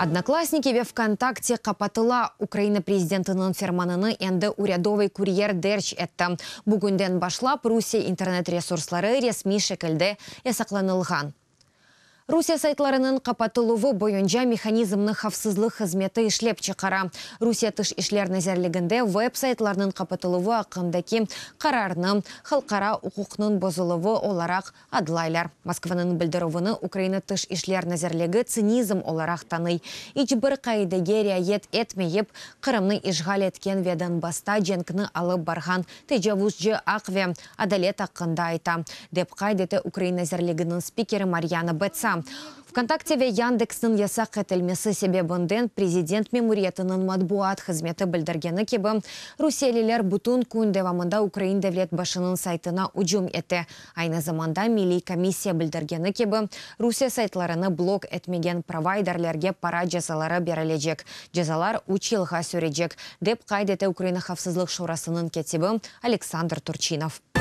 Odnoklassniki ve VKontakte qapatıla. Ukraina prezidentiniñ fermanını endi Urâdovıy kuryer derc etti. Bugünden başlap Rusiye internet resursları resmiy şekilde yasaqlanılğan. Rusiye saytlarınıñ qapatıluvı boyunca mehanizmni havfsızlıq hızmeti işlep çıqara. Rusiye Tış işler nazirliginde veb-saytlarnıñ qapatıluvı aqqındaki qararnı halqara uquqnıñ bozuluvı olaraq adlaylar. Moskvanıñ bildirüvini Ukraina Tış işler nazirligi tsinizm olaraq tanıy. İç bir qaidege riayet etmeyip, Qırımnı işğal etken ve Donbassta cenkni alıp barğan tecavuzcı aq ve adalet aqqında ayta, dep qayd ete Ukraina nazirliginiñ spikeri Maryana Betsa. VKontakte ve Yandeksniñ yasaq etilmesi sebebinden prezident memuriyetiniñ matbuat hızmeti bildirgeni kibi, rusiyeliler bütün kün devamında ukrain devlet başınıñ saytına ücüm ete. Aynı zamanda Milliy komissiya bildirgeni kibi, Rusiye saytlarını blok etmegen provayderlerge para cezaları berilecek. Cezalar üç yılğa sürecek, dep qayd ete Ukraina Havfsızlıq Şurasınıñ kâtibi Aleksandr Turçinov.